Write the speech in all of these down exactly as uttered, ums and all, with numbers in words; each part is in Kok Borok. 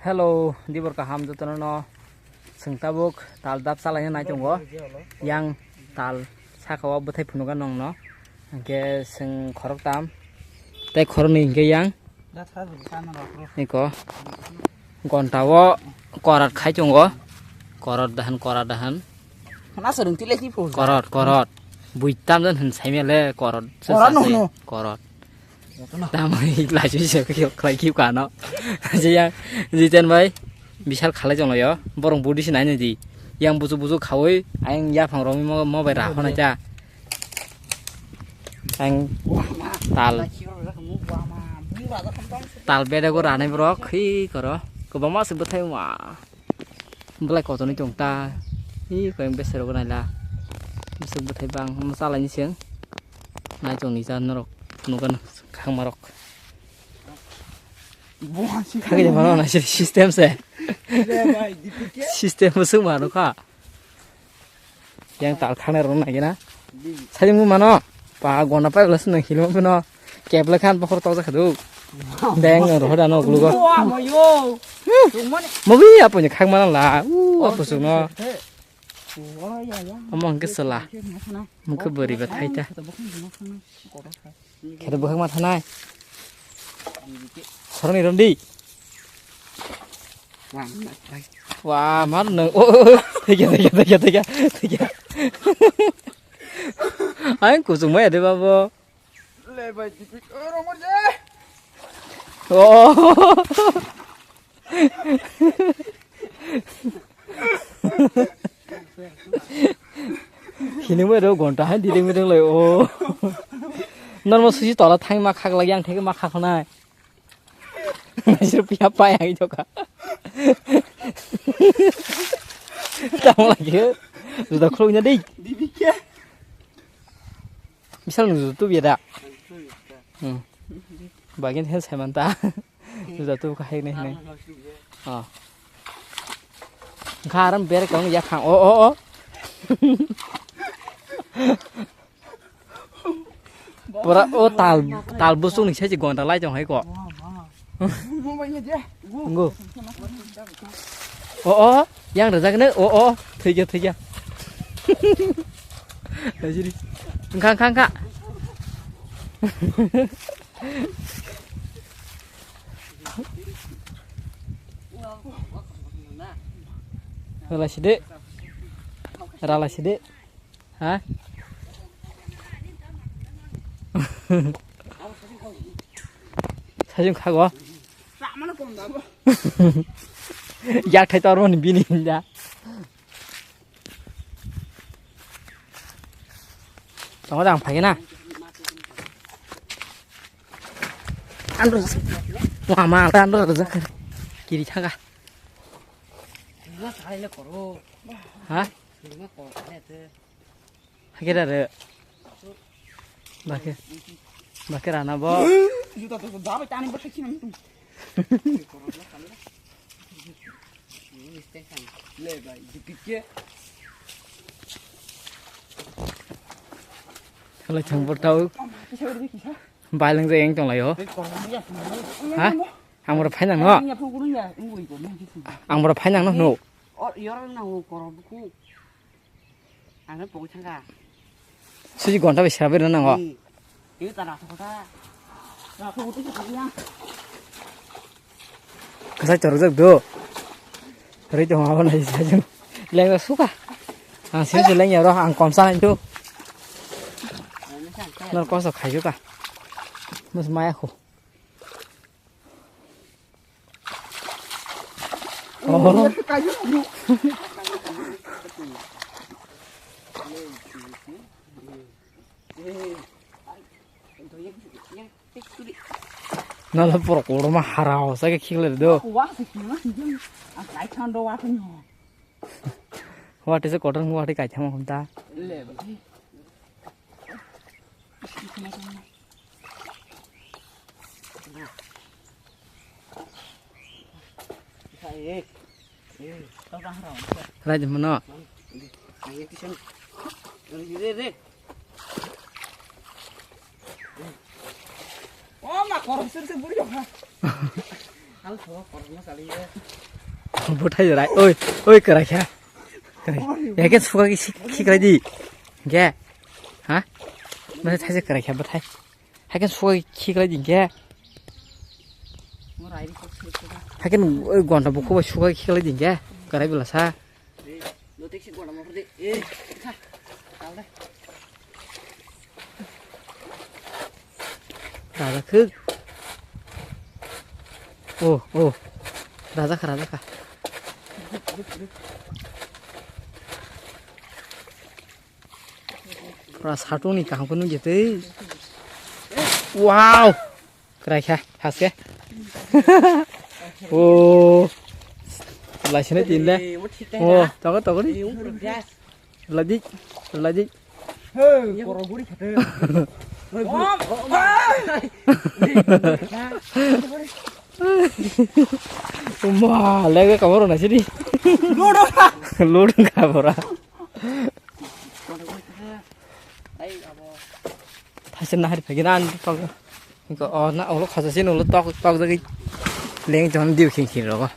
Hello, dibor kaham jotono no. Chwng tabuk tal dap chalaina nai tongo. Yang tal saka o bwthai phunugo nongno. Hwnkhe chwng khorok tam. Tei khoroknwi hwnkhe yang. Iko. Gonta o korat khai tongo. Korat dahan, korat dahan. Korat, korat. Bui tam jan hwn saimele korat. Korat no hwno. Korat. Tamoni lachu se khlai kiu kano. Jia Jiten bai bisal khalai jonglo yo. Borong budi se nai nai di. Yang buju buju khaui ayang yaphang romwi mo mo bai ra hona cha. Ang tal. Tal beda go ranai borok khi koro. Kwbangma se bwthai ma. Belai kotorni tong ta. Hi koyang besero go naila. Besok bwthai bang ma chalai ni seng. Nai tong ni cha norok. Nugan khangmarok. Khagwi mano na siri system se. System bo swng mano kha. Yang tal khana rok nai gina. Sajung mano. Pa gona pai bwla swng hilmo phino. Kebla khan bokhor tok jakha duk. Deng rohoda no glugo. Mobi apo ni khak mana la. U apo sung no. Omo hwnkhe chwla. Mungkhe bwrwi ba thaita. Khe to bwkhak ma thanai. Khoroknwi rondi. Wa, mar nang. O, o, o. Thikya, thikya, thikya, thikya, thikya. Ang kuchung maya de babo. Le bai, dipik, o, romor je. O. Hini mo ro gonta hai dili mo dong lai o. Normal susi tola thang ma khak lagi ang theke ma khak nai. Sir pia pai ai to ka. Tang lagi. Sudah khulung nya dei. Dipik ya. Misal nung tu biada. Hmm. Bagin hen sai manta. Juda tu kahai nei nei. Ah. Garam ber kong ya khang. O o o. Pura o tal tal busung ni sai gonta lai jong hai ko. Ngo. O o, yang rajak ne. O o, thikya thikya. Najiri. Engkha engkha engkha. Rala sidi. Rala sidi. Ha? Sajung khago. Yak thai tor mani bini da. Tamo dang phai na. Ando. Wa ma ando. Kiri thanga. Ha? Hakira re. Bakhe. Bakhe rana bo. Juta to da bai tani bakhe kina. Le bai, dipike. Khala chang portau. Bailang je yang tong layo. Ha? Ang boro phainang no. Ang boro phainang no no. Ano pogwi thangkha. Suji gonta bai sera berna nango. Ini tara thokta. Ra thok uti thokya. Kasai chorjak do. Ri to ma banai sajung. Lengda suka. Ang sini lengya ro ang komsa nai do. Nor koso khai suka. Mas maya khu. Oh. Nala pura korma harao sa ke khikle do. What is a cotton? What is kaithama khumta? Rai de mano. Oh, ma korok sir sir buri ha. Buthai jora, oi, oi, kwrai kha. Kwrai. Eke suka ki sik-, siklai di. Ge. Ha? Mane thaise kwrai kha buthai. Haikhe suka ki siklai di ge. Haikhe oi gonta bukhubai suka ki siklai di ge. Kwrai bwlasa. Raja khuk. Oh, oh. Raja kha, raja kha. Pura satung ni kaham kunu jete. Wow. Kwrai kha, haske. Oh. Laisene tin le. Oh, togo, togo ni. Ladi, ladi. Hey, korok guri khate. Ma, lege kamaro na sidi. Lodo. Lodo kamara. Thaise nahar phegina an tok. Ko o na olo khasa sin olo tok tok jagi. Leng jon diu khin khin rogo.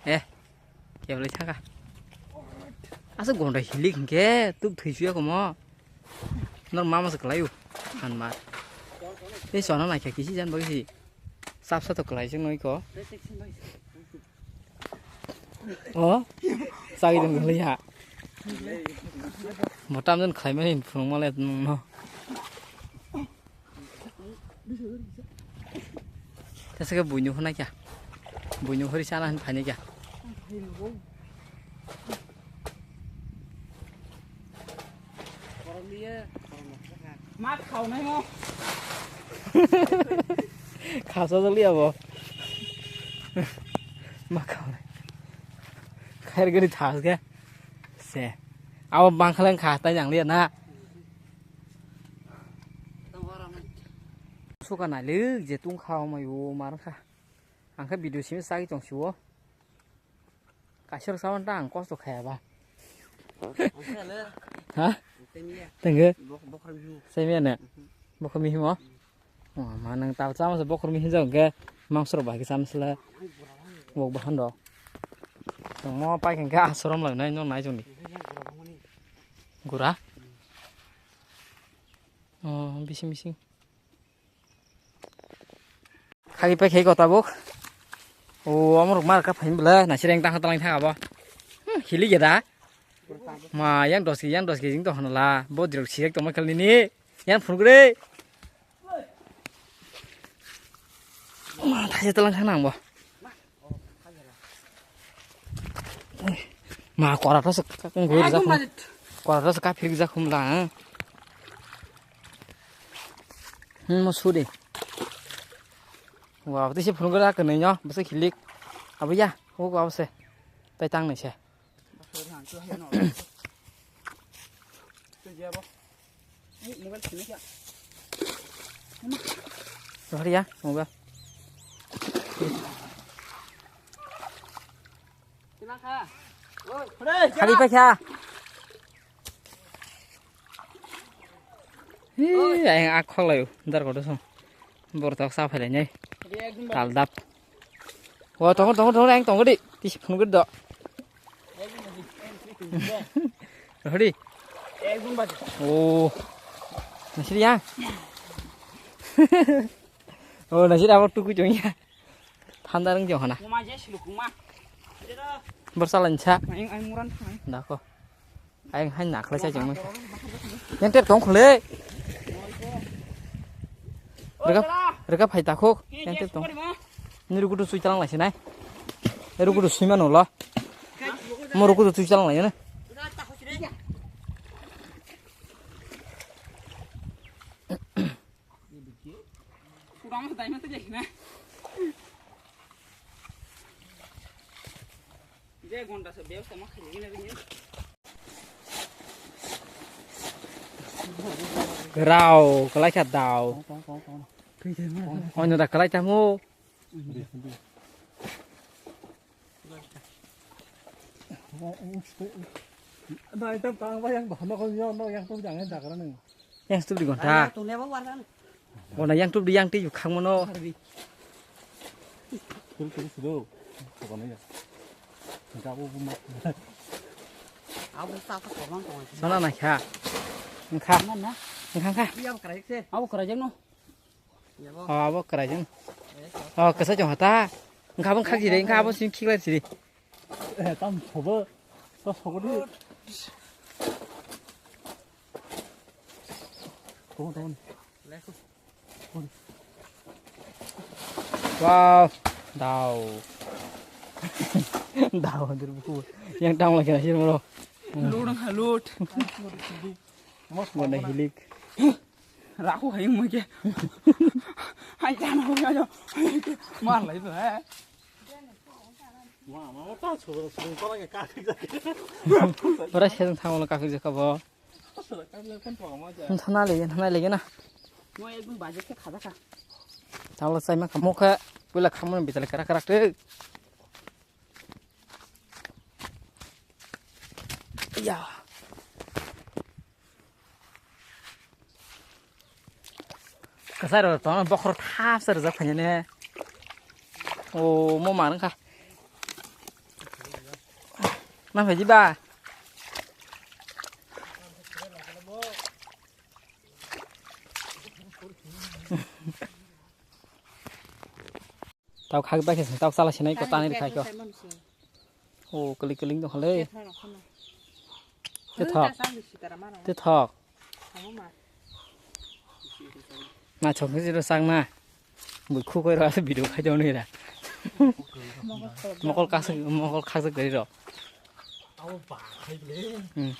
Eh, kebli thaka. Asa gonda hilik hingke tuk thwi suya komo. Nor mama se kelayu. Hanma. Ei sona naikha kisi jan bagwi si. Sapsa to kelai se noi ko. O. Sagi dong kelai ha. Motam jan khlai mani phung male no. Tesa ke buinu hwnai kya? Buinu hori sana hin phani kya? Ma khaunai mo. Khasa jali abo. Ma khaunai. Khair gari thas ke. Se. Abo bangkhaleng kha tai jang liya na. Suka nailik je tung kha o mai o mar kha. Ang khe video simi chagwi tong si o. Kaisa rok saman ta ang kosto khaya ba. Ha? Tengge? Sai miya ne? Bokhor mi himo? Ma nang ta chama se bokhor mi hinjak ke mangso rok bai ke chama sela. Bok bahan rok. Mo pai khe asorom lai nai no nai joni. Gura? Oh, bising bising. Khagi pai khai ko tabuk. O, amorok mar ka phain bwla, na sireng tang talang thang abo. Hmm, hili ya da. Ma, yang dos ki, yang dos ki jing to hanala. Bo dirok sirek to ma kal nini. Yang phun gre. Ma, thaise talang thang nang bo. Ma, kora to se ka kong goi rijak khum. Kora to se ka phir rijak khum la. Hmm, mo su de. Wow, tei se phunuk gora kwnwi no, bwswk hilik. Abo ya, o abo se. Tai tang nai se. Rohor ya, mobile. Khali paikha. Hi, ayang ak khok layo, dar kodo song. Borok tok sa phailai nai. Tal dap. O, tongo, tongo, tongo, ayang tongo di. Tisi phunuk do. Rohori. O. Nasiri ya. O, nasiri abo tuku chong ya. Thanda rwng jong hana. Borsa lansa. Dako. Ayang hai nakhwlai chai chongmani. Yang ter tong khwlai. Rega, rega phai takhuk. Yang ter tong. Ni rukudu sui talang lai sinai. Rukudu sui mano lo. Mo rukudu sui talang lai na. Kurang dai mata jai na. Je gonda se bel sama khali gina bini. Rao, kalai kha dao. Oino da kalai tamo. Yang tup di gonta. Bona yang tup di yang ti khang mono. Sana na kha. Engkha. Engkha, engkha. Abo kwrajak no. Oh, abo kwrajak. Oh, kasa jong hata. Engkha abo khak jire, engkha abo sing khiklai siri. Eh, tam khobo. To khobo di. Tong, tong. Wow, dao. Dao, hadir buku. Yang tang lagi nasi moro. Load ang load. Mana hilik. Raku hai mo ke. Hai jana ho ya. Mar lai to hai. Ora sejong thang lo kakri jakha bo. Thana lege, thana lege na. Mo ekdom baje khe khaja kha. Tanglo chaima kha mokha, puila khamani bichale kara kara te. Ya. Kasai ro to bokhor thap sar jak phanya ne. O mo mar kha. Na phaji ba. Tau khak bai khe tau chala sinai ko tani khai ko. O kali kali dong khale. Te thok. Te thok. Na chok ni ro sang na. Bui khu koi ro video khai dong ni ra. Mokol kasik mokol khasik gari ro. Hmm.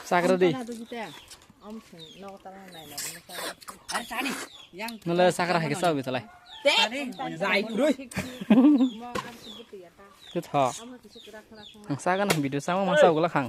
Sakra di. Nole sakra hai ke sawi talai. Te. Zai kurui. Ke tho. Ang sakra na video sama masa gula khang.